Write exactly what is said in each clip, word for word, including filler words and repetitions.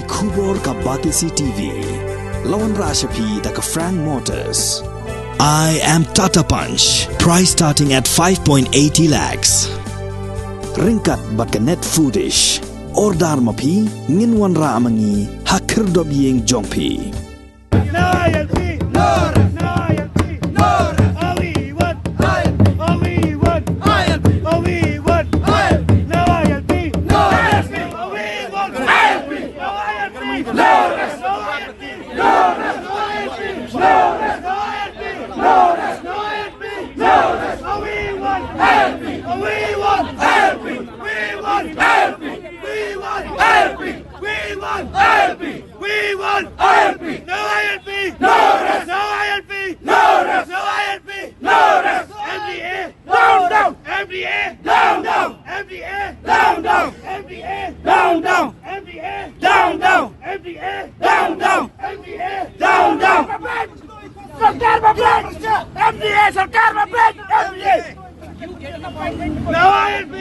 Khubor ka Batesi T V. La wanrah sha phi da ka Frank Motors. I am Tata Punch. Price starting at five point eighty lakhs. Ryngkat bad ka Net Foodish. Order ma phi, ngin wanrah ma ngi ha khyrdop ïing jong phi. No I L P. No rest. No I L P. No rest. All we want. I L P. All we want. I L P. All we want. I L P. No I L P. All we want. I L P. No I L P. No rest. No I L P. No rest. No I L P. No rest. No I L P. No rest. No I L P. No rest. All we want. I L P. All we want. I L P. We want. I L P. We want. I L P. We want. I L P. We want I L P. No I L P. No rest. No I L P. No rest. No I L P. No rest. M D A. Down, down. M D A. Down, down. M D A. Down, down. M D A. Down, down. M D A. Down, down. M D A. Down, down. M D A. Down, down. सरकार में बैठ। M D A सरकार में बैठ। M D A. No I L P.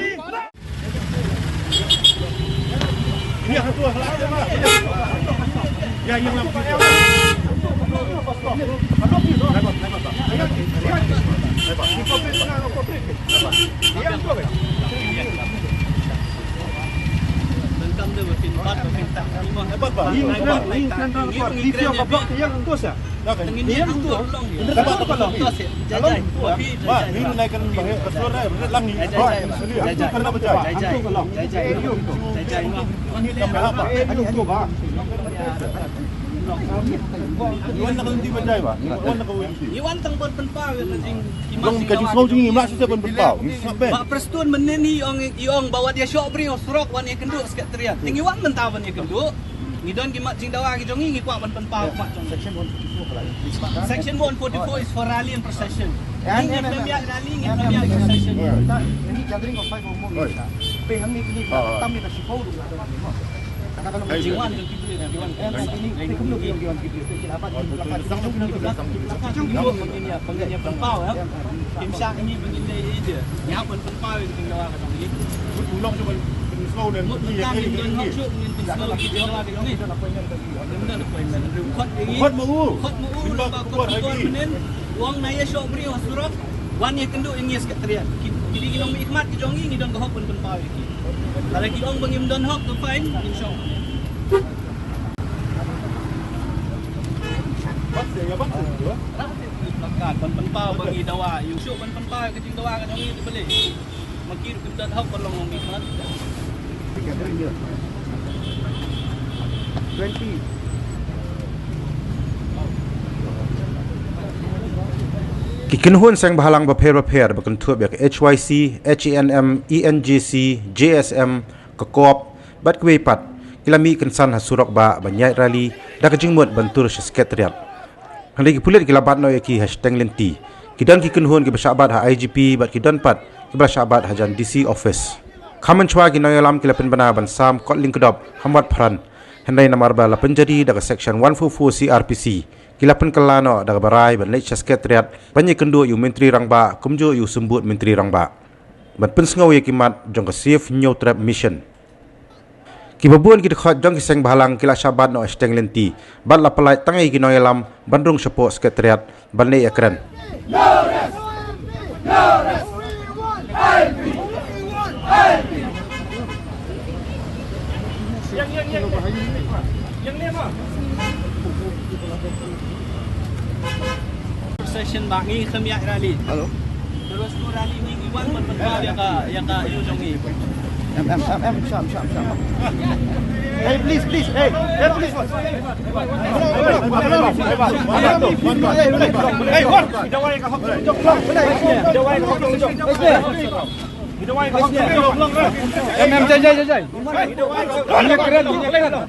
Ngi wan tang ban pynpaw ïa ka jing, ki mat jingdawa ka jong ngi. Ba Prestone mynne ngi ong, i ong ba wat ïa shoh briew surok wan ïa kynduh secretariat. Te ngi wan mynta ban ïa kynduh. Ngi don ki mat jingdawa ki jong ngi, ngi kwah ban pynpaw mat jong ngi. Section one forty-four is for rally and procession. Ngi, ngi khlem ïa rally, ngi khlem ïa procession. Any gathering of five or more, pe hangne kini tam ni ka shipau du. Jingwan jong ki briew, jingwan. Kim shah ngi ban leh ïa. Ngi hap ban pynpaw ïa ka jingdawa ka jong ngi. Mut mynta ngim don hok shuh ngin pynsngew ïa ka jingdawa ka jong ngi. Ngim don appointment. Khot ïa ngi. Khot ma u. Khot ma u. Khot ma u. Wan na ïa shoh briew ha surok. Wan ïa kynduh ïa ngi secretariat. Ki, ki dei ki nongmihkhmat ki jong ngi, ngi don ka hok ban pynpaw ïa ki. Lada ki ong ba ngim don hok, to fine, ngin shong. Ban pynpaw ba ngi dawa, ïa u shuh ban pynpaw ïa ka jingdawa ka jong ngi te balei. Ma ki ruh kim don hok ban long nongmihkhmat. Ki kynhun seng bhalang bapher bapher ba kynthup ïa ka H Y C, H A N M, E N G C, J S M, ka COP bad kiwei pat ki la mih kynsan ha surok ba ban ïaid rally da ka jingmut ban tur sha secretariat. Hynrei ki pulit ki la bat noh ïa ki ha shateng lynti. Ki don ki kynhun kiba shah bat ha I G P bad ki don pat kiba la shah bat hajan D C office. Khamtam shuwa ki nongïalam ki la pynbna ban sam kot lyngkdop ha Mawphanrang. Hynrei namar ba la pynjari da ka section one four four C R P C, ki la pynkylla noh da kaba rai ban leit sha secretariat ban ïakynduh ïa u Myntri Rangbah kumjuh ïa u Symbud Myntri Rangbah ban pynsngew ïa ki mat jong ka Save Hynñiewtrep Mission. Kiba bun ki dkhot jong ki seng bhalang ki la shah bat noh ha shateng lynti bad la pyllait tang ïa ki nongïalam ban rung shapoh secretariat ban leit ïakren. Session ba ngi khlem ïaid rally. Hello. Terus tu rally ngi ngi wan ban pynpaw ïa ka, ïa ka ïew jong ngi. Em em em em, sham sham sham. Hey, please please, hey, hey, please. Hey, what? Em em, jai jai jai jai. Ini keren, ini keren.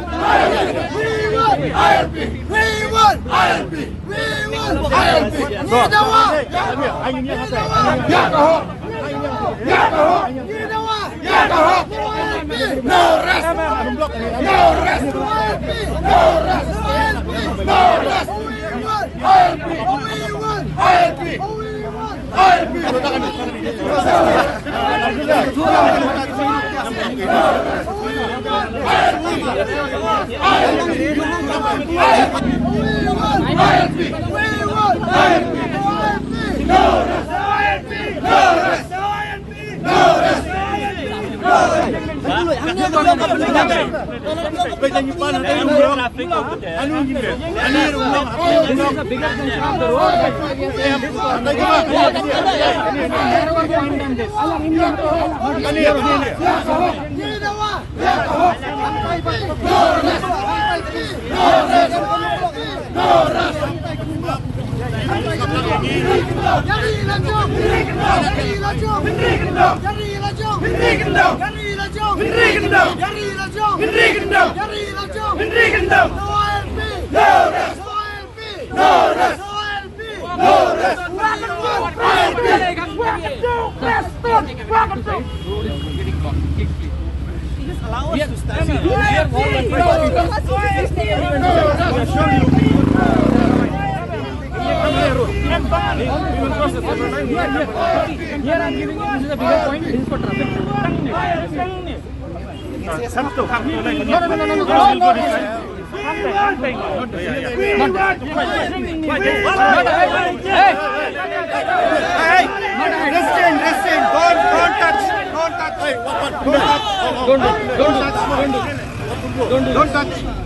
want I R P. We want I R P. We want I R P. We want I R P. Ngi dawa. Ngi dawa. Ya ka hok. Ya ka hok. Ngi dawa. Ya ka hok. No I R P. No rest. No rest. No I R P. No rest. No I R P. No rest. We want I R P. We want I R P. We want Here I'm giving you, this is a bigger point, this is for traffic. No, no, no, no, no, no, no, no. Hey, restrain, restrain. Don't, don't touch. Don't touch. Hey, what, what? Don't touch. Don't, don't, don't, don't, don't touch.